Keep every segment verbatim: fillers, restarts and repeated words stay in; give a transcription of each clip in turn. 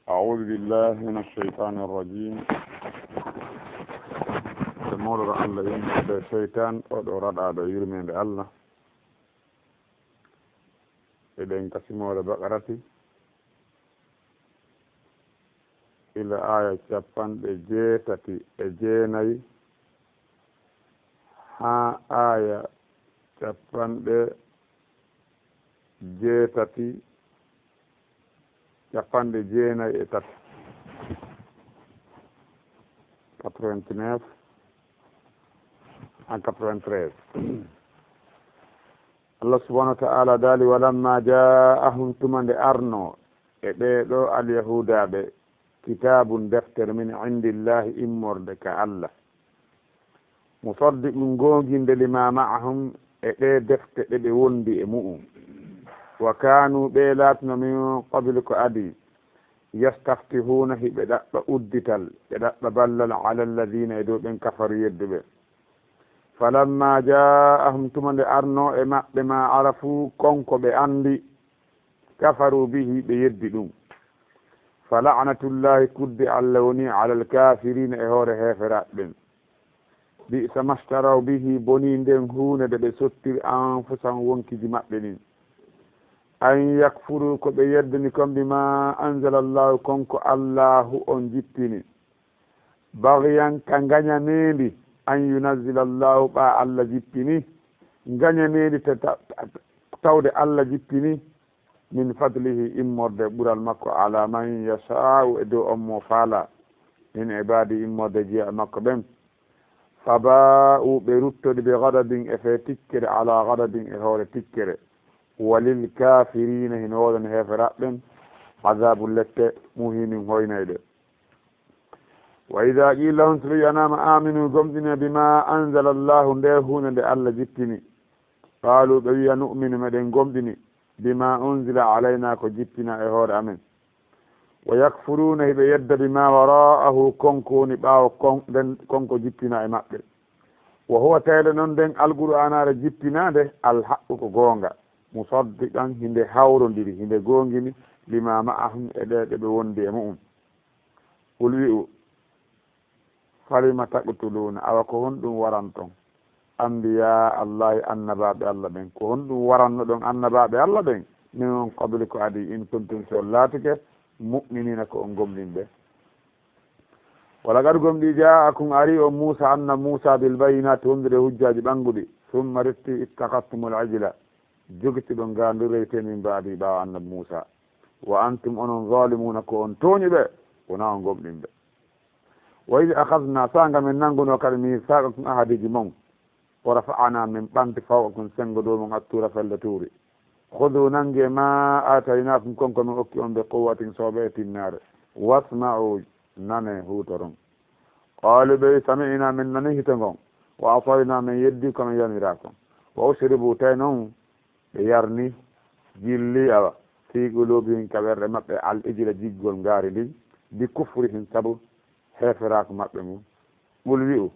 أعوذ بالله من الشيطان الرجيم. E moɗoro Allah yimɓe seytan oɗo raɗaɗo yurmende Allah. Eɗen ka simore Baqarati ila aya capanɗe jeetati e jeenayi haa aya capanɗe jeetati, capanɗe jeenayi e tati, quatre-vingt-neuf en quatre-vingt-treize. Allah subhanahu wa ta'ala daali, walamma ja'ahum, tuma nde arno e ɓee ɗo alyahuudaaɓe, kitaabun, deftere, min indillahi, immorde ka Allah, musaddiqun, goonginde, lima ma'ahum, e ɗee defte ɗe ɓe wondi e mu'um, wa kaanu, ɓee laatino, min qablu, ko adii, yastaftihuuna, hiɓe ɗaɓɓa uddital, ɓe ɗaɓɓa ballal, ala alladina, e dow ɓen, kafaru, yedduɓe. Falamma ja'ahum, tuma nde arno e maɓɓe, ma arafu, kon ko ɓe andi, kafaru bihi, ɓe yeddi ɗum. Fa la'natullahi, kudde Allah woni, ala alkafirina, e hoore heeferaaɓe ɓen. Bi'sa mashtaraw bihi, boni nden huunde nde ɓe sottiri, anfusahum, wonkiji maɓɓe ɗin. An yakfuru, ko ɓe yeddani kon, bima anzala Allahu, kon ko Allahu on jippini. Baghyan, ka ngañaneendi, an yunazzila Allahu, ɓaa Allah jippini, ngañaneendi ta-, ta-, ta-, tawde Allah jippini, min fadlihi, immorde ɓural makko, ala man yasha'u, e dow on mo faala, min ibadi, immorde jeyaa makko ɓen. Fa ba'u, ɓe ruttodi, bi ghadabin, e fee tikkere, ala ghadabin, e hoore tikkere. Walil kafirina, hino woodani heeferaaɓe ɓen, adabun, lette, muhinin, hoynayɗe. Wa idha qila lahum, so ɓe wi'anaama, aminu, gomɗine, bima anzala Allahu, nde huunde nde Allah jippini, qalu, ɓe wi'a, nu'minu, meɗen gomɗini, bima unzila alayna, ko jippina e hoore amen. Wa yakfuruna, hiɓe yedda, bima wara'ahu, kon ko woni ɓaawo kon, nden, kon ko jippina e maɓɓe. Wa huwa, tawde non nden Alqur'aanaare jippinaande, alhaqqu, ko goonga, musaddiqan, hinde hawrondiri, hinde goongini, lima ma'ahum, e ɗee ɗe ɓe wondi e mu'um. Qul, wi'u, falima taqtuluuna, awa ko honɗum waranton, anbiya Allahi, annabaaɓe Allah ɓen? Ko honɗum warannoɗon annabaaɓe Allah ɓen? Min qabli, ko adii, in kuntum, si on laatike, mu'miniina, ko on gomɗinɓe. Wa laqad, gomɗii, jaa'akum, arii on, Muusa, annabi Muusa, bil bayyinaati, wondude e hujjaaji ɓannguɗi, summa, refti, ittakhadtumul ijla, jogitiɗon ngaandu rewte min ba'di, ɓaawo annabi Muusa, wa antum, onon, zalimuuna, ko on tooñuɓe, wonaa on gomɗinɓe. Wa idh akhadhnaa, saanga min nanngunoo kadi, miithaaqakum, ahadiiji mon, wa rafa'naa, min ɓanti, fawqakum, senngo dow mon, at-tuura, fellere tuuri. Khudhuu, nanngee, maa aataynaakum, kon ko min okki on, bi quwwatin, soɓee e tinnaare. Wasma'uu, nanee, huutoron. Qaaluu, ɓe wi, sami'naa, min nanii hito ngon, wa asaynaa, min yeddii ko min yamiraa kon. Wa ushribuu, tawi non ɓe yarni, jilli, awa, fii quluubihim, ka ɓerɗe maɓɓe, al ijla, jiggol ngaari ndin, bi kufrihim, sabu heeferaaku maɓɓe ngun. Qul, wi'u,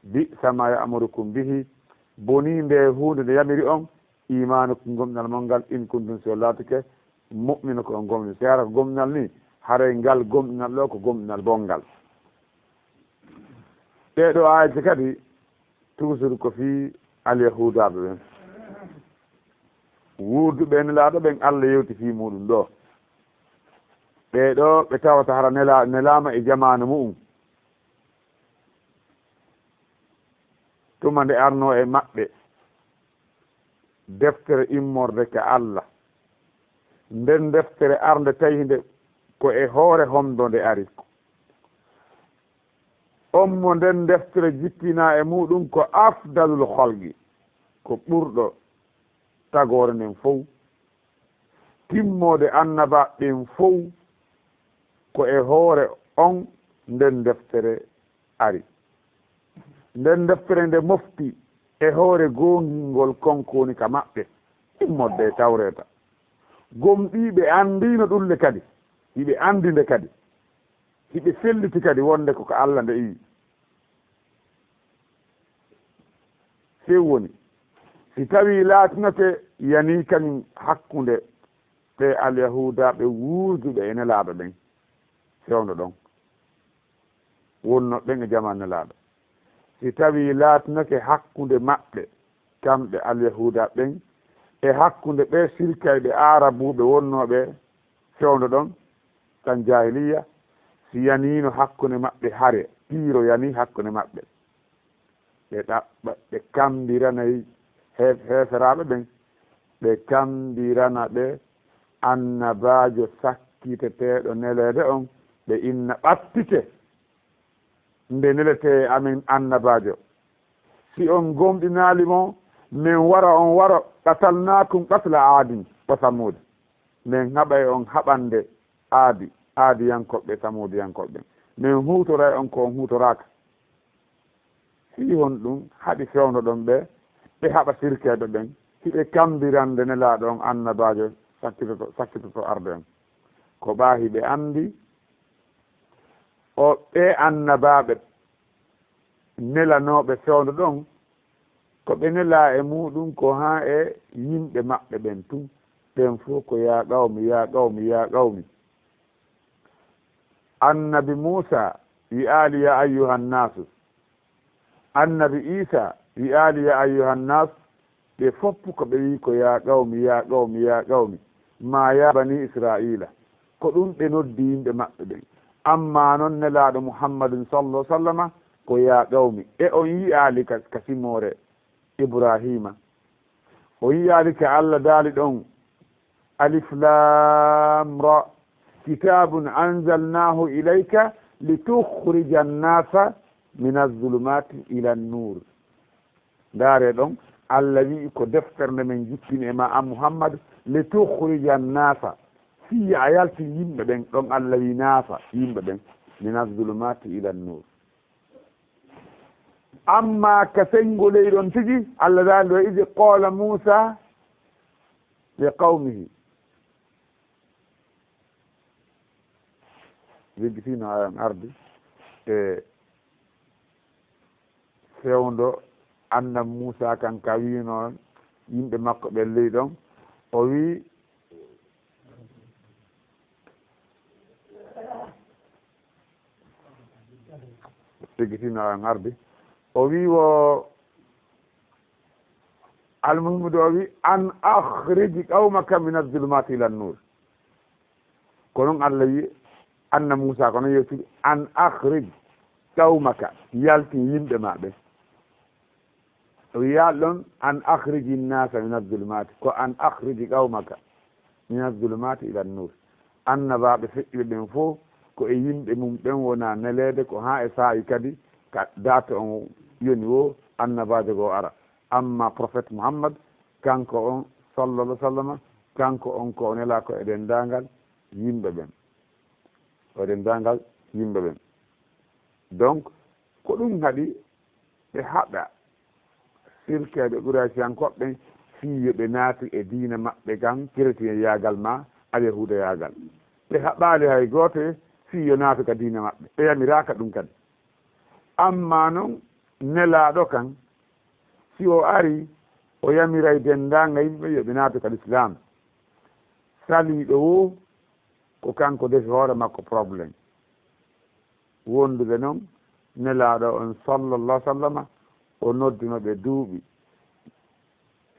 bi'sa maa ya'murukum bihi, bonii nde huunde nde yamiri on, iimaanukum, gomɗinal mon ngal, in kuntum, si on laatike, mu'mina, ko on gomɗinɓe. Si hara ko gomɗinal ni, haray ngal gomɗinal ɗoo ko gomɗinal bonngal. Ɗee ɗoo aayeeje kadi, toujours ko fii alyahuudaaɓe ɓen. Wuurduɓe e Nelaaɗo ɓen, Allah yewti fii muuɗum ɗoo. Ɓee ɗoo ɓe tawata hara nela-, nelaama e jamaanu mu'um. Tuma nde arnoo e maɓɓe deftere immorde ka Allah, nden deftere arnde tawi nde ko e hoore hombo nde ari. On mo nden deftere jippinaa e muuɗum ko afdalul khalqi, ko ɓurɗo tagoore nden fow, timmoode annabaaɓe ɓen fow, ko e hoore on nden deftere ari. Nden deftere nde mofti e hoore goongingol kon ko woni ka maɓɓe, immorde e Tawreeta. Gomɗiiɓe anndiino ɗum le kadi, hiɓe anndi nde kadi, hiɓe felliti kadi wonde ko ka Alla nde iwi. Few woni, si tawii laatinoke yanii kan hakkunde ɓe Alyahuudaaɓe wuurduɓe e Nelaaɗo ɓen, fewndo ɗon wonnoo ɓen e jaman Nelaaɗo. Si tawii laatinoke hakkunde maɓɓe, kamɓe Alyahuuda ɓen, e hakkunde ɓee sirkayɓe Aarabuuɓe wonnooɓe fewndo ɗon, kan jaahiliya, si yaniino hakkunde maɓɓe hare, piiro yanii hakkunde maɓɓe, ɓe ɗaɓɓa, ɓe kammbiranay heef-, heeferaaɓe ɓen, ɓe kammbirana ɓe annabaajo sakkiteteeɗo neleede on, ɓe inna ɓattike. Nde neletee e amen annabaajo. Si on gomɗinaali mo, men wara on waro, qatalnaakum qatla Aadin wa Samuud. Men haɓay on haɓande Aadi, Aadiyankooɓe, Samuudiyankooɓe. Men huutoray on ko on huutoraaka. Fii honɗun haɗi fewndo ɗon ɓe, ɓe haɓa sirkeeɓe ɓen, hiɓe kammbirande Nelaaɗo on annabaajo sakkitoto, sakkitoto arde on? Ko ɓaa hiɓe anndi o ɓee annabaaɓe nelanooɓe fewndo ɗon, ko ɓe nelaa e muuɗun ko haa e yimɓe maɓɓe ɓen tun, ɓen fow ko yaa qawmi, yaa qawmi, yaa qawmi. Annabi Muusaa wi'aali yaa ayyuhan naasu. Annabi Iisaa wi'aali yaa ayyuhan naasu. Ɓe fow ko ɓe wi'i ko yaa qawmi, yaa qawmi, yaa qawmi, maa yaa banii Israa'iila. Ko ɗun ɓe noddi yimɓe maɓɓe ɓen. Ammaa non Nelaaɗo Muhammadun sallallaahu alayhi wa sallama ko yaa qawmi. E on yi'aali ka, ka simoore Ibraahiima. O yi'aali ka Alla daali ɗon, Alif Laam Ra, kitaabun anzalnaahu ilayka litukhrija annaasa mina zulumaati ila nuur. Ndaaree ɗon, Alla wi'i ko deftere nde men jippini e maa an Muhammad, litukhrija annaasa, fii yo a yaltin yimɓe ɓen, ɗon Alla wi'i naasa, yimɓe ɓen, mina zulumaati ila nuur. Ammaa ka senngo ley ɗon tigi, Alla daali ɗo, izi qaala Muusaa li qawmihi. Jeggitiino ayan ardi e fewndo annabi Muusaa kan ka wi'unoo yimɓe makko ɓen ley ɗon. O wi'i, Tiggitinno en ardi. O wi wo, almuhimmu de o wi, "An akhrij qawmaka min az-zulumati ila an-nur." Ko non Allah wi anna Musa, ko non yewtiri, "An akhrij qawmaka", yaltin yimɓe ma ɓe. O wiyaali ɗon, "An akhriji nnasa min az-zulumati", ko "An akhriji qawmaka min az-zulumati ila an-nur." Annabaaɓe feƴƴuɓe ɓen fof ko e yimɓe mum ɓen wona neleede, ko haa e saa'i kadi ka date on yoni wo annabaajo goo ara. Amma prophète Muhammad, kanko on, sallallahu alaihi wasallam, kanko on ko o nelaa ko e denndaangal yimɓe ɓen. O e denndaangal yimɓe ɓen. Donc, ko ɗum haɗi ɓe haɓa sirkeeɓe Quraysiyankooɓe ɓen fii yo ɓe naatu e diina maɓɓe kan, keretiyeyaagal maa alyahuudayaagal. Ɓe haɓaali hay gooto fii yo naatu ka diina maɓɓe. Ɓe yamiraaka ɗum kadi. Ammaa non, nelaaɗo kan, si o arii, o yamiray denndaangal yimɓe yo ɓe naatu ka lislaam. Saliiɗo woo, ko kanko defi hoore makko problème. Wondude non, nelaaɗo on, sallallahu alaihi wasallama, o nodduno ɓe duuɓi,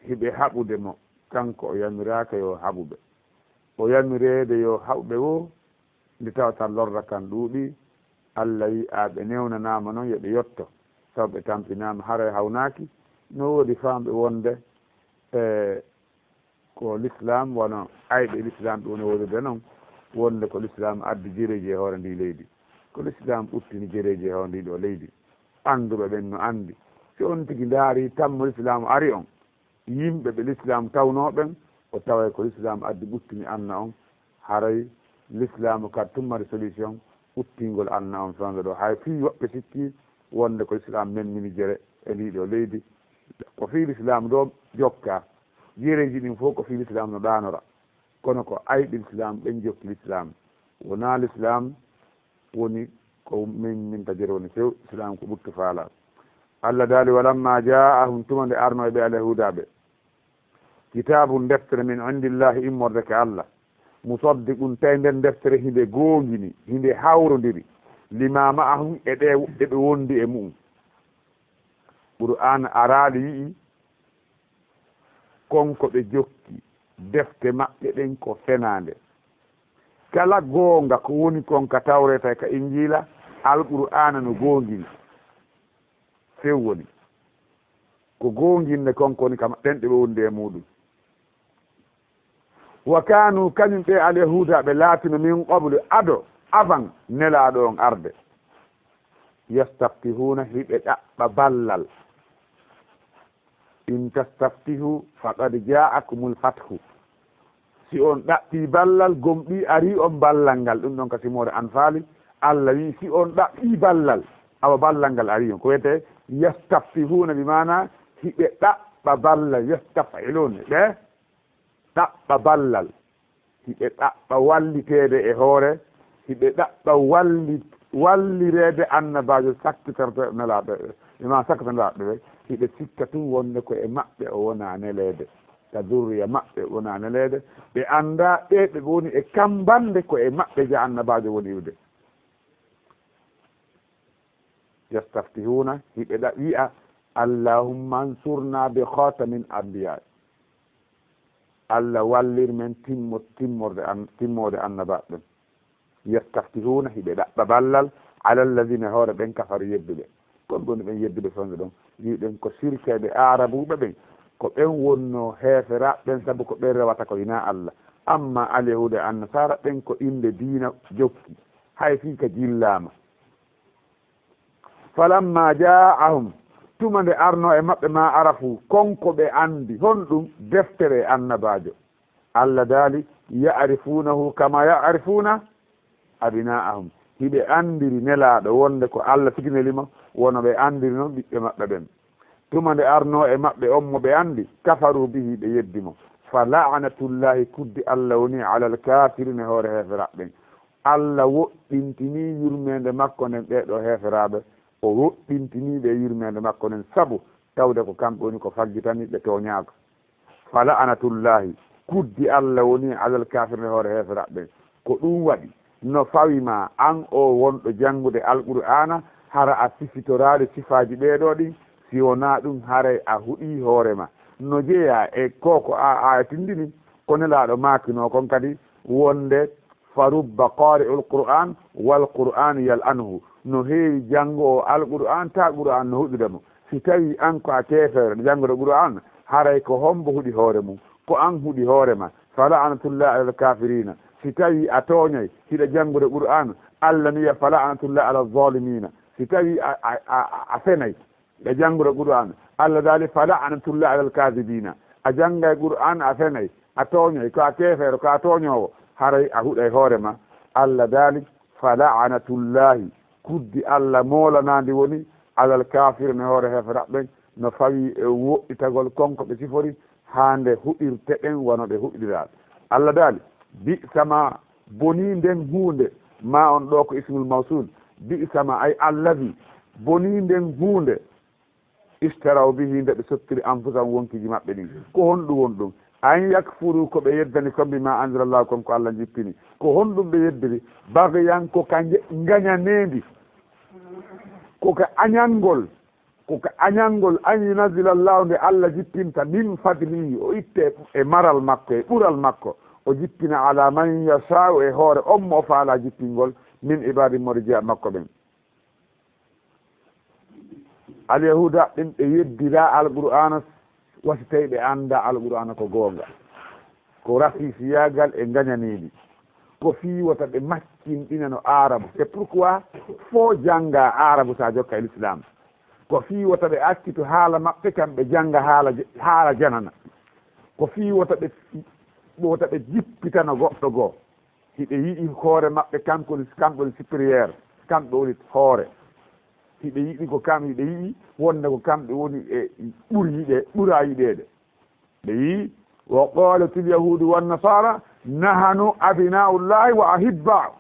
hiɓe haɓude mo, kanko o yamiraaka yo haɓu ɓe. O yamireede yo haɓu ɓe woo, nde tawata lorra kan ɗuuɗii, Allah wi, a ɓe newnanaama non, yo ɓe yotto, sabu ɓe tampinaama, haray hawnaaki. No woodi faamɓe wonde, e, ko lislaam, wano ayɓe lislaam ɗum no wodude non, wonde ko lislaam addi jereeji e hoore ndi leydi. Ko lislaam ɓuttini jereeji e hoore ndi ɗo leydi. Annduɓe ɓen no anndi. Si on tigi ndaari tammo lislaam ari on, yimɓe ɓe lislaam tawnoo ɓen, o taway ko lislaam addi ɓuttini anna on, haray lislaam ka tummari solution ɓuttingol anna on fewndo ɗo. Hay fii woɓɓe sikki wonde ko lislaam memmini jere e ndi ɗo leydi. Ko fii lislaam ɗo jokka. Jereeji ɗin fof ko fii lislaam no ɗaanora. Kono ko ayɓe lislaam ɓen jokki lislaam. Wonaa lislaam woni ko min, min tajere woni few, lislaam ko ɓuttu faalaa. Allah daali, "Walamma jaa'ahum", tuma nde arno e ɓe alyahuudaaɓe, "kitaabun", deftere, "min indillahi", immorde ka Allah, Musaddiqun, tawi nden deftere hinde goongini, hinde hawrondiri, lima ma'ahum, e ɗe, ɗe ɓe wondi e mu'um. Qur'aana araali wi'i, kon ko ɓe jokki, defte maɓɓe ɗen ko fenaande. Kala goonga ko woni kon ka Tawreeta e ka Injiila, Alqur'aana no goongini. Few woni. Ko goonginnde kon ko woni ka ma-, ɗen ɗe ɓe wondi e muuɗum. Wa kaanu, kañum ɓe Alyahuuda ɓe laatino min qablu, ado, avant Nelaaɗo on arde. Yastaftihuuna, hiɓe ɗaɓɓa ballal. In tastaftihu faqad jaa'akumul fathu. Si on ɗaɓɓii ballal, gomɗii arii on ballal ngal. Ɗum ɗon ka simoore Anfaali, Alla wi'i, si on ɗaɓɓii ballal, awa ballal ngal arii on. Ko wiyetee yastaftihuuna, bi maana hiɓe ɗaɓɓa ballal, yastaf'iluuna, ɓe ɗaɓɓa ballal. Hiɓe ɗaɓɓa walliteede e hoore, hiɓe ɗaɓɓa walli-, wallireede annabaajo sakkitorto nelaaɓe ɓe, e ma sakkitorto nelaaɓe ɓe. Hiɓe sikka tun wonde ko e maɓɓe o wona neleede, ka durriya maɓɓe o wona neleede. Ɓe anndaa ɓe, ɓe woni e kammbannde ko e maɓɓe ja annabaajo woni iwde. Yastaftihuuna, hiɓe ɗa-, wi'a, "Allahumma ansurna bi khatamin anbiya." Alla wallir men timmo-, timmorde an-, timmoode annabaaɓe ɓen. Yastaftihuuna, hiɓe ɗaɓɓa ballal, ala alladhina, hoore ɓen, kafaru, yedduɓe. Kon woni ɓen yedduɓe fewndo ɗon. Wi'i ɓen ko sirkeeɓe Aarabuuɓe ɓen. Ko ɓen wonno heeferaaɓe ɓen, sabu ko ɓen rewata ko hinaa Alla. Amma Alyahuuda e Annasaara ɓen ko innde diina jokki. Hay fii ka jillaama. Falamma jaa'ahum, tuma nde arno e maɓɓe ma arafu, kon ko ɓe anndi, honɗum? Deftere e annabaajo. Alla daali, ya'rifuunahu kama ya'rifuuna abnaa'ahum. Hiɓe anndiri Nelaaɗo wonde ko Alla tigi neli mo, wono ɓe anndiri non ɓiɓɓe maɓɓe ɓen. Tuma nde arno e maɓɓe on mo ɓe anndi, kafaru bihi, ɓe yeddi mo. Fa la'natullahi, kuddi Alla woni alal kaafiriina, e hoore heeferaaɓe ɓen. Alla woɗɗintinii yurmeende makko nden ɓee ɗoo heeferaaɓe, o woɗɗintinii ɓe yurmeende makko nden sabu tawde ko kamɓe woni ko faggitani ɓe tooñaago. Fa la'natullahi, kuddi Alla woni alal kaafiriina, e hoore heeferaaɓe ɓen. Ko ɗum waɗi, no fawi ma, an oo wonɗo janngude Alqur'aana, hara a sifitoraali sifaaji ɓee ɗoo ɗin, si wonaa ɗum, haray a huɗii hoore ma. No jeyaa e ko ko a, a tindini, ko Nelaaɗo maakinoo kon kadi, wonde, "Fa rubba qaari'il Qur'aan wal Qur'aanu yal'anuhu." No heewi janngoowo Alqur'aan, taa Qur'aan no huɗude mo. Si tawii an ko a keefeero, janngude Qur'aan, haray ko hombo huɗi hoore mum? Ko an huɗi hoore ma. "Fa la'natullahi alal kaafiriina." Si tawii a tooñay, hiɗa janngude Qur'aan, Alla no wi'a, "Fa la'natullahi alal zaalimiina." Si tawii a, a, a, a fenay, ɓe janngude Qur'aan. Alla daali, "Fa la'natullahi alal kaadibiina." A janngay Qur'aan, a fenay, a tooñay, ko a keefeero, ko a tooñoowo, haray a huɗay hoore ma. Alla daali, "Fa la'natullahi." Kuddi Alla moolanaandi woni alal kaafiriina, e hoore heeferaaɓe ɓen, no fawi e woɗɗitagol kon ko ɓe sifori, haa nde huɗirte ɗen wano ɓe huɗiraa. Alla daali, "Bi'sa ma," bonii nden huunde, ma on ɗoo ko ismul mawsul, "bi'sa ma," ay allazi, bonii nden huunde, "ishtaraw bihi," nde ɓe sottiri, "anfusahum," wonkiiji maɓɓe ɗin. Ko honɗum woni ɗum? "An yakfuru," ko ɓe yeddani kon, "bima anzalallahu," kon ko Alla jippini. Ko honɗum ɓe yeddiri? "Baghyan," ko ka nje-, ngañaneendi, ko ka añangol. Ko ka añangol, "an yunazzila Allahu," nde Alla jippinta, "min fadlihi," o itte e maral makko, e ɓural makko, o jippina, "ala man yasha'u," e hoore on mo o faala jippingol, "min ibadi," mo jeya makko ɓen. Alyahuuda ɓen ɓe yeddiraa Alqur'aana, wa si tawi ɓe anndaa Alqur'aana ko goonga. Ko rafisiyaagal e ngañaneeli. Ko fii wota ɓe maccinɗina no Aarabu. C'est pourquoi fo jannga Aarabu sa jokka e Lislaam. Ko fii wota ɓe accito haala maɓɓe kam ɓe jannga haala je-, haala janana. Ko fii wota ɓe, wota ɓe jippitano goɗɗo goo. Hiɓe yi'i hoore maɓɓe kamɓe woni, kamɓe woni supérieur, kamɓe woni hoore. Hiɓe yi'i ko kam, hiɓe yi'i wonde ko kamɓe woni e ɓuri yiɗe-, ɓura yiɗeede. Ɓe wi'i, "Wa qalatil yahuudu wan nasaara nahanu abnaa'ullaahi wa ahibbaa."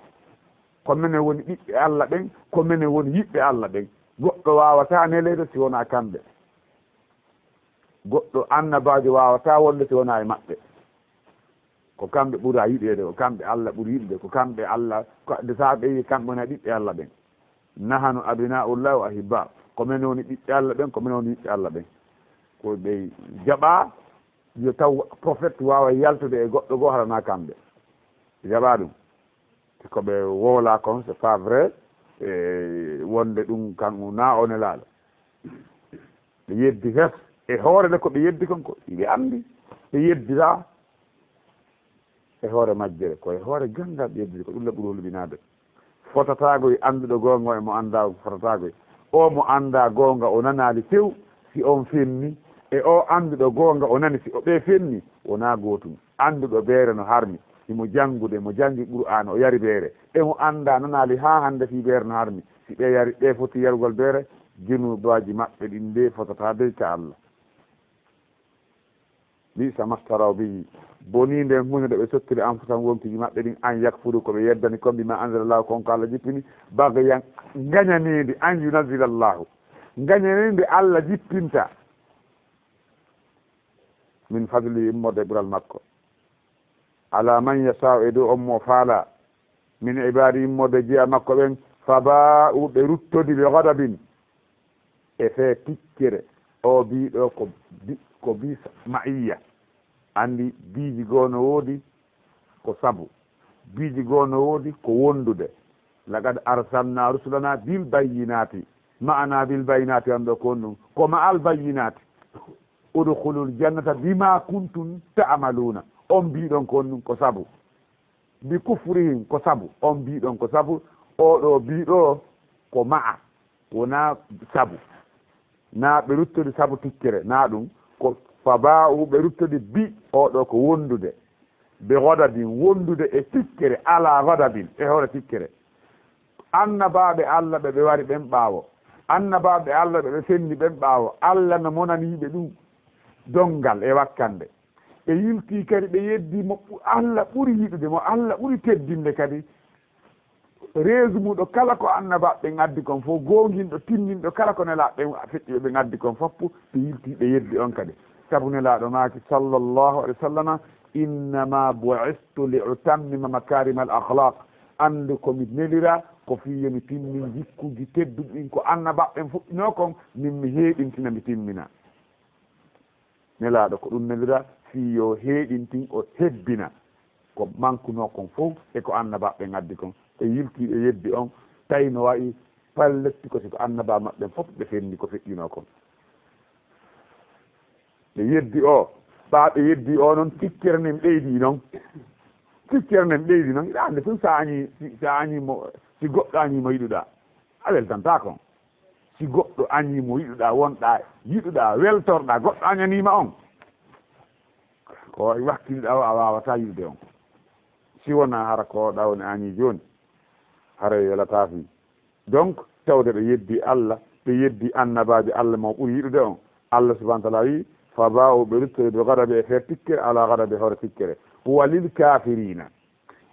Ko menen woni ɓiɓɓe Alla ɓen, ko menen woni yiɓɓe Alla ɓen. Goɗɗo waawataa neleede si wonaa kamɓe. Goɗɗo annabaajo waawataa wonde si wonaa e maɓɓe. Ko kamɓe ɓura yiɗeede, ko kamɓe Allah ɓuri yiɗde, ko kamɓe Allah, ko, de sa ɓe yi kamɓe wona ɓiɓɓe Allah ɓen. Nahanu abina'ullahi wa ahibba. Ko men woni ɓiɓɓe Allah ɓen, ko men woni ɓiɓɓe Allah ɓen. Ko ɓe jaɓa yo taw prophète waawa yaltude e goɗɗo goo harana kamɓe. Ɓe jaɓa ɗum. Ko ɓe wowla kon, c'est pas vrai. E wonde ɗum kan na o nelaaɗo. Ɓe yeddi hes. E hoore nde ko ɓe yeddi kon ko, ɓe anndi. Ɓe yeddira e hoore majjere, ko e hoore ganngal ɓe yeddiri, ko ɗum la ɓuri holluɓinaade. Fotataago e annduɗo goonga e mo anndaa fotataago. O mo anndaa goonga, o nanaali few, si on fenni, e o annduɗo goonga, o nani si o ɓe fenni, wonaa gootum. Annduɗo beere no harmi, himo janngude, mo janngi Qur'aana, o yari beere. E mo anndaa nanaali haa hannde fii beere no harmi. Si ɓe yari, ɓe foti yarugol beere, junubaaji maɓɓe ɗin de fotataa dey ka Allah. Bi'sa mashtaraw bihi. Bonii nden huunde nde ɓe sottiri anfusahum wonkiji maɓɓe ɗin, an yakfuru ko ɓe yeddani kon, bima anzalallahu kon ko Allah jippini, bagyan ngañaneede, an yunazzila Allahu. Ngañaneede Allah jippinta min fadli immorde ɓural makko. Ala man yasha'u e dow on mo faala. Min ibaadi immorde jeya makko ɓen, fa baa'u ɓe ruttodi bi ghadabin. E fee tikkere, o biiɗo ko bi, ko bi ma'iyya. Anndi biiji goo no woodi ko sabu. Biiji goo no woodi ko wondude. Laqad arsalna rusulana bil bayyinati. Ma'ana bil bayyinati an ɗo ko honɗum? Ko ma'al bayyinati. Udkhulul jannata bima kuntum ta'maluna. On biiɗon ko honɗum? Ko sabu. Bi kufrihim ko sabu. On biiɗon ko sabu. Oɗo biiɗo ko ma'a. Wonaa sabu. Naa ɓe ruttodi sabu tikkere. Naa ɗum. Ko fa baa'u ɓe ruttodi bi. Oɗo ko wondude. Bi ghadabin, wondude e tikkere, ala ghadabin, e hoore tikkere. Annabaaɓe Allah ɓe ɓe wari ɓen ɓaawo. Annabaaɓe Allah ɓe ɓe fenni ɓen ɓaawo. Allah no monani ɓe ɗum. Donngal e wakkande. Ɓe yiltii kadi, ɓe yeddi mo ɓu-, Allah ɓuri yiɗude, mo Allah ɓuri teddinde kadi. Reesuɗo kala ko annabaaɓe ɓen addi kon fof, goonginɗo, timminɗo kala ko nelaaɓe ɓen feƴƴi ɓe ɓen addi kon fof, ɓe yiltii, ɓe yeddi on kadi. Sabu nelaaɗo maaki, sallallahu alaihi wa sallama, "Innama bu'istu li utammima makarimal akhlaq." Anndu ko mi neliraa, ko fii yo mi timmin jikkuuji tedduɗi ɗin ko annabaaɓe ɓen fuɗɗinoo kon, min mi heeɗintina, mi timmina. Nelaaɗo ko ɗum neliraa, fii yo heeɗintin, o hebbina ko mankunoo kon fof e ko annabaaɓe ɓen addi kon. Ɓe yiltii, ɓe yeddi on, tawi no wayi palletti ko si ko annabaa maɓɓe fof ɓe fenni ko feƴƴinoo kon. Ɓe yeddi o, ɓaa ɓe yeddi o noon, tikkere nden ɓeydi noon. Tikkere nden ɓeydi noon, hiɗa anndi tun sa añii, si, sa añii mo, si goɗɗo añii mo yiɗuɗaa, a weltantaa kon. Si goɗɗo añii mo yiɗuɗaa, wonɗaa, yiɗuɗaa, weltorɗaa, goɗɗo añaniima on, ko wakkiliɗaa o, a waawataa yiɗude on. Si wonaa hara ko ɗaa woni añii jooni, haray welataa fii. Donc, tawde ɓe yeddi Allah, ɓe yeddi annabaajo Allah mo ɓuri yiɗude on. Allah subhanahu wa ta'ala wi, "Fa baa'u", ɓe ruttoyi, "bi ghadabi", e feer tikkere, ala ghadabi, hoore tikkere. "Wa lil kafirina."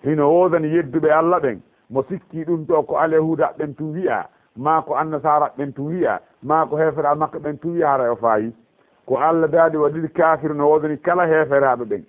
Hino woodani yedduɓe Allah ɓen, mo sikki ɗum to ko Alyahuuda ɓen tun wi'a, maa ko Annasaara ɓen tun wi'a, maa ko heeferaa Makka ɓen tun wi'a, haray o faayi. Ko Allah daali, "Wa lil kafirina", no woodani kala heeferaaɓe ɓen.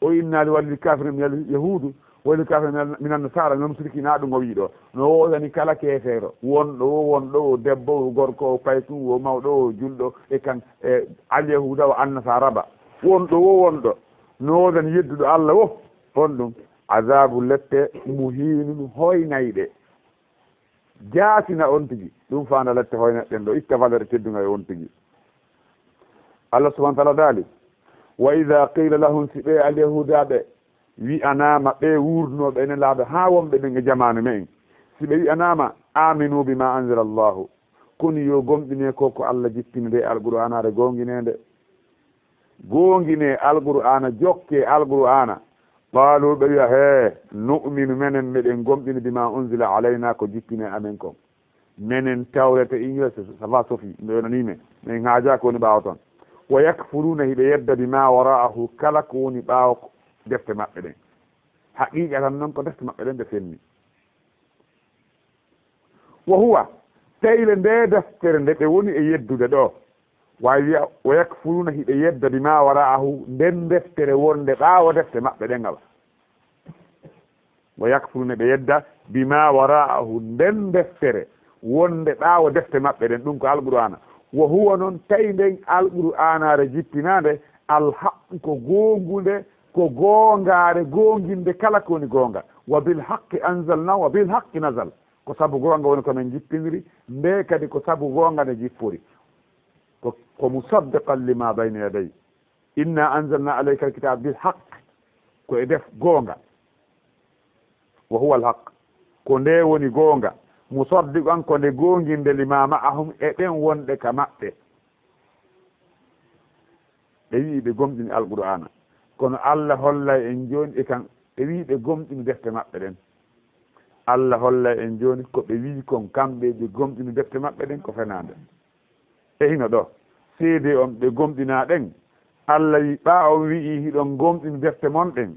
O innaali, "Wa lil kafirina minal yahuudu, wa lil kafirina minal, minan nasaara, minal mushrikina", ɗum o wi'i ɗo. No woodani kala keefeero, wonɗo wo, wonɗo wo, debbo wo, gorko wo, paykun wo, mawɗo wo, julɗo, e kan, e Alyahuuda wo, Annasaara ba. Wonɗo wo, wonɗo. No woodani yedduɗo Allah wo, honɗum? Azaabu lette muhiinun hoynayɗe. Jaasina on tigi. Ɗum faanda lette hoynayɗe ɗen ɗo, itta valeur e teddungal e on tigi. Allah subhanahu wa ta'ala daali, "Wa idha qila lahum", si ɓe Alyahuudaaɓe wi'anaama, ɓe wuurnooɓe e Nelaaɗo haa wonɓe ɓen e jamaanu me'en, si ɓe wi'anaama, "Aminu bima anzala Allahu", koni yo gomɗine ko ko Allah jippini nde Alqur'aanaare goongineende. Goonginee Alqur'aana, jokkee Alqur'aana. Qaalu, ɓe wi'a, "Hee, nu'minu, menen meɗen gomɗini, bima unzila alayna, ko jippini e amen kon. Menen Tawreeta, Injiila, ça, ça va, suffit, nde yonanii men. Men haajaa ko woni ɓaawo ton." Wa yakfuruuna, hiɓe yedda, bima wara'ahu, kala ko woni ɓaawo ko defte maɓɓe ɗen. Haqiiqa tan non ko defte maɓɓe ɗen ɓe fenni. Wa huwa, tawi le nde deftere nde ɓe woni e yeddude ɗo, waawi wi'a, wa yakfuruuna, hiɓe yedda, bima wara'ahu, nden deftere wonde ɓaawo defte maɓɓe ɗen, awa. Wa yakfuru, ne ɓe yedda, bima wara'ahu, nden deftere wonde ɓaawo defte maɓɓe ɗen, ɗum ko Alqur'aana. Wa huwa, non tawi nden Alqur'aanaare jippinaande, alhaq, ko goongunde, ko goongaare, goonginde kala ko woni goonga. Wa bil haqqi anzalna, wa bil haqqi nazal. Ko sabu goonga woni ko men jippiniri, nde kadi ko sabu goonga nde jippori. Ko, ko musaddiqan lima bayna yaday. Inna anzalna alayka alkitaba bil haqq. Ko e def goonga. Wa huwa al haqq. Ko nde woni goonga. Musaddiqan, ko nde goonginde, lima ma'ahum, e ɓen wonɓe ka maɓɓe. Ɓe wi'i ɓe gomɗini Alqur'aana. Kono Allah hollay en jooni e kan, ɓe wi'i ɓe gomɗini defte maɓɓe ɗen. Allah hollay en jooni ko ɓe wi'i kon kamɓe ɓe gomɗini defte maɓɓe ɗen ko fenaande. E hino ɗo, seedee on ɓe gomɗinaa ɗen, Allah wi, ɓaa on wi'ii hiɗon gomɗini defte mon ɗen,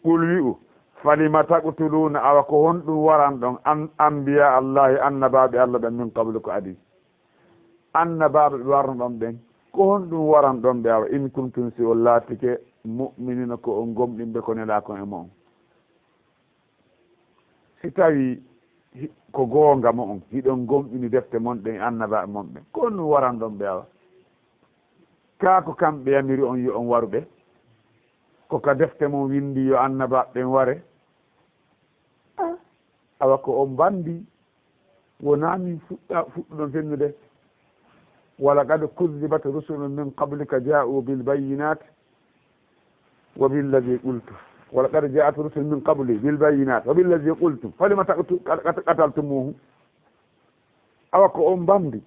qul wi'u, falima taqtuluuna, awa ko honɗum waranɗon an, anbiya Allahi, annabaaɓe Allah ɓen, min qablu, ko adii? Annabaaɓe ɓe warnoɗon ɓen, ko honɗum waranɗon ɓe, awa, in kuntum, si on laatike, mu'miniina, ko on gomɗinɓe ko nelaa kon e mo'on? Si tawii hi-, ko goonga mo'on, hiɗon gomɗini defte mon ɗen e annabaaɓe mon ɓen, ko honɗum waranɗon ɓe, awa? Kaa ko kamɓe yamiri on yo on waru ɓe? Ko ka defte mon winndi yo annabaaɓe ɓen ware? Ah, awa ko on banndi, wonaa min fuɗɗa-, fuɗɗuɗon fennude. Wa laqad kuzzibat rusulun min qablika jaa'u bil bayyinat wa billadhi qultum. Wa laqad ja'at rusulun min qabli bil bayyinat wa billadhi qultum. Falima taqtu-, qat-, qat-, qataltumuhum. Awa ko on banndi.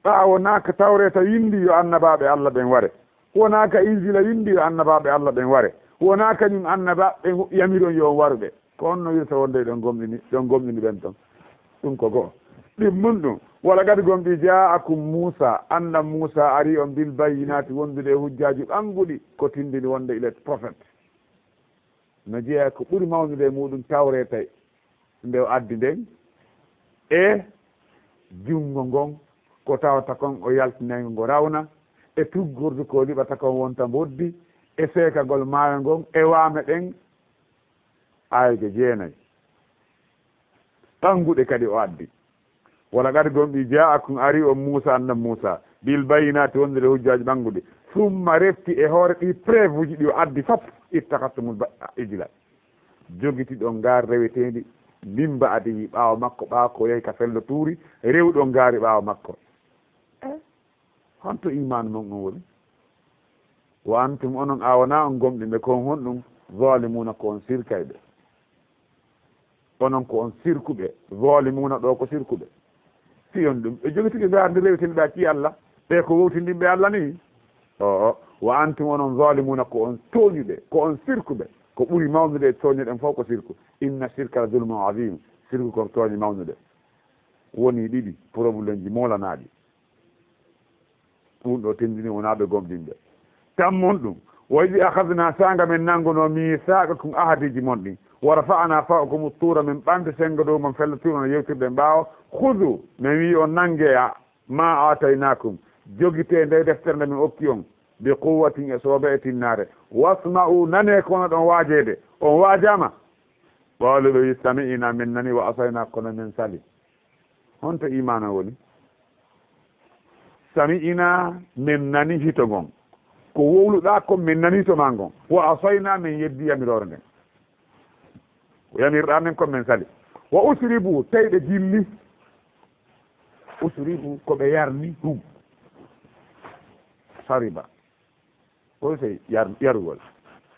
Ɓaawo wonaa ka Tawreeta winndi yo annabaaɓe Allah ɓen ware. Wonaa ka Injiila winndi yo annabaaɓe Allah ɓen ware. Wonaa kañum annabaaɓe ɓen yamiron yo on waru ɓe. Ko honno wirta wonde hiɗon gomɗini, hiɗon gomɗini ɓen ton? Ɗum ko go'o. Ɗimmun ɗum, wa laqad gomɗii jaa'akum Muusaa, annabi Muusaa arii on bil bayyinaati wondude e hujjaaji ɓannguɗi ko tinndini wonde il est prophète. No jeyaa ko ɓuri mawnude e muɗum Tawreeta nde o addi nden, e junngo ngon, ko tawata kon o yaltinay ngo ngo rawna, e tuggordu ko liɓata kon wonta mboddi, e seekagol maayo ngon, e waame ɗen, aayeeje jeenay. Ɓannguɗe kadi o addi. Wa laqad gomɗii jaa'akum arii on Muusaa, annabi Muusaa, bil bayyinaati wondude hujjaaji ɓannguɗi. Summa refti e hoore ɗii preuve uji ɗi o addi fop, ittakhadtumul ba-, ijla. Jogitiɗon ngaari reweteendi, min ba'dihi ɓaawo makko, ɓaawo ko yahi ka fello Tuuri, rewɗon ngaari ɓaawo makko. Eh, honto iimaanu mon on woni? Wa antum, onon, a wonaa on gomɗinɓe, ko on honɗum? Zalimuuna, ko on sirkayɓe. Onon ko on sirkuɓe, zalimuuna ɗo ko sirkuɓe. Fii on ɗum, ɓe jogitike ngaari ndi reweteendi ɓe accii Allah, ɓe ko wowtindinɓe Allah ni. Oo, wa antum, onon, zalimuuna, ko on tooñuɓe, ko on sirkuɓe. Ko ɓuri mawnude e tooñe ɗen fof ko sirku. Inna shirka la zulmun azim. Sirku ko tooñe mawnude. Woni ɗiɗi, problemji moolanaaɗi. Ɗum ɗo tendini wonaa ɓe gomɗinɓe. Tammon ɗum, wa idh akhadhnaa, saanga men nanngunoo, miithaaqakum, ahadiiji mon ɗin, wa rafa'naa fawqakumu tuura, men ɓamti senngo dow mon, fello Tuur, no yewtirɗen ɓaawo, khudhu, men wi'i on nanngee, a, maa aataynaakum, jogitee ndee deftere nde men okki on, bi quwwatin, e soobee e tinnaare, wasma'u, nanee ko wonɗon waajeede, on waajaama. Qaalu, ɓe wi'i, sami'naa, men nanii, wa asaynaa, kono men sali. Honto iimaana woni? Sami'inaa, men nani hito ngon. Ko wowluɗaa kon, men nani hito maa ngon. Wa asaynaa, men yeddii yamiroore nden. Ko yamirɗaa men kon, men sali. Wa usribu, tawi ɓe jilli. Usribu, ko ɓe yarni ɗum. Sariba. Ko sey yar-, yarugol.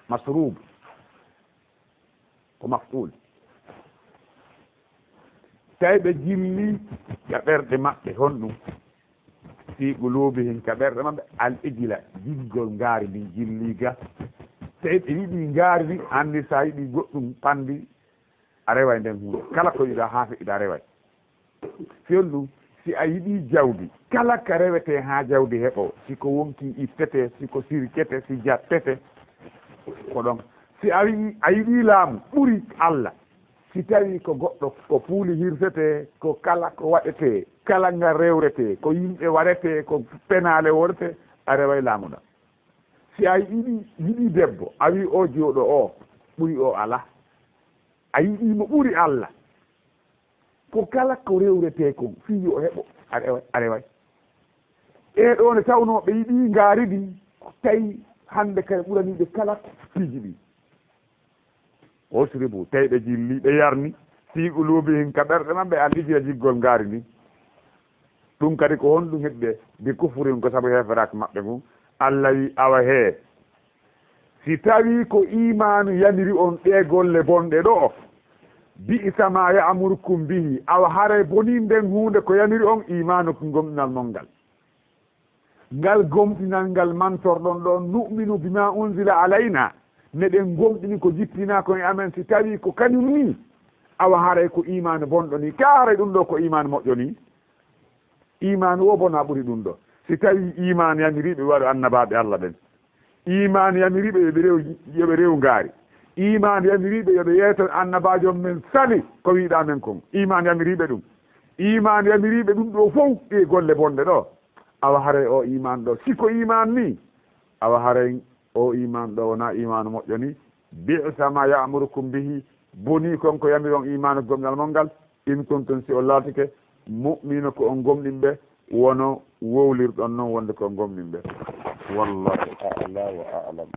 Masrub. Ko maf'ul. Tawi ɓe jilli ka ɓerɗe maɓɓe, honɗum? Fi qulubihim, ka ɓerɗe maɓɓe, al ijla, jilgol ngaari ndin jilli ga. Tawi ɓe yiɗi ngaari ndin, anndi sa yiɗi goɗɗum panndi, a reway nden huunde. Kala ko yiɗaa haa feƴƴita, a reway. Fewndo, si a yiɗii jawdi, kala ka rewetee haa jawdi heɓoo, si ko wonkii ittetee, si ko sirketee, si jaɓɓetee, ko ɗon. Si a wi'ii a yiɗii laamu ɓuri Allah, si tawii ko goɗɗo, ko puuli hirsetee, ko kala ko waɗetee, kala nga rewretee, ko yimɓe waɗetee, ko penaale wodetee, a reway laamu ɗan. Si a yiɗii, yiɗii debbo, a wi'ii oo jooɗo oo ɓuri oo alaa. A yiɗii mo ɓuri Allah. Ko kala ko rewretee kon, fii yo o heɓo, a rewa-, a reway. E ɗoo nde tawnoo ɓe yiɗii ngaari ndin, tawi hannde kay ɓuranii ɓe kala piiji ɗin. Wasribu, tawi ɓe jilli, ɓe yarni, fii quluubihim, ka ɓerɗe maɓɓe, al ijla, jiggol ngaari ndin. Ɗum kadi ko honɗum heɓi ɓe? Bi kufrihim, ko sabu heeferaaku maɓɓe ngun. Allah wi, awa hee, si tawii ko iimaanu yamiri on ɗee golle bonɗe ɗoo, bi'sa ma ya'murukum bihi, awa haray bonii nden huunde ko yamiri on, iimaanukum, gomɗinal mon ngal. Ngal gomɗinal ngal mantorɗon ɗon, nu'minu bima unzila alayna, meɗen gomɗini ko jippinaa kon e amen, si tawii ko kañum nii, awa haray ko iimaanu bonɗo nii, kaa haray ɗum ɗoo ko iimaanu moƴƴo nii? Iimaanu woo bonaa ɓuri ɗum ɗoo. Si tawii iimaanu yamiriiɓe waɗo annabaaɓe Allah ɓen, iimaanu yamiriiɓe yo ɓe rew, yo ɓe rew ngaari, iimaanu yamiriiɓe yo ɓe yeeto annabaajo men sali ko wiɗaa men kon, iimaanu yamiriiɓe ɗum, iimaanu yamiriiɓe ɗum ɗoo fow, ɗee golle bonɗe ɗoo, awa haray oo iimaanu ɗoo, si ko iimaanu nii, awa haray oo iimaanu ɗoo wonaa iimaanu moƴƴo nii. Bi'sa ma ya'murukum bihi, bonii kon ko yamiri on iimaanu gomɗinal mon ngal, in kuntum, si on laatike, mu'miniina, ko on gomɗinɓe, wano wowlirɗon non wonde ko on gomɗinɓe. Wallahu a'la wa a'lam.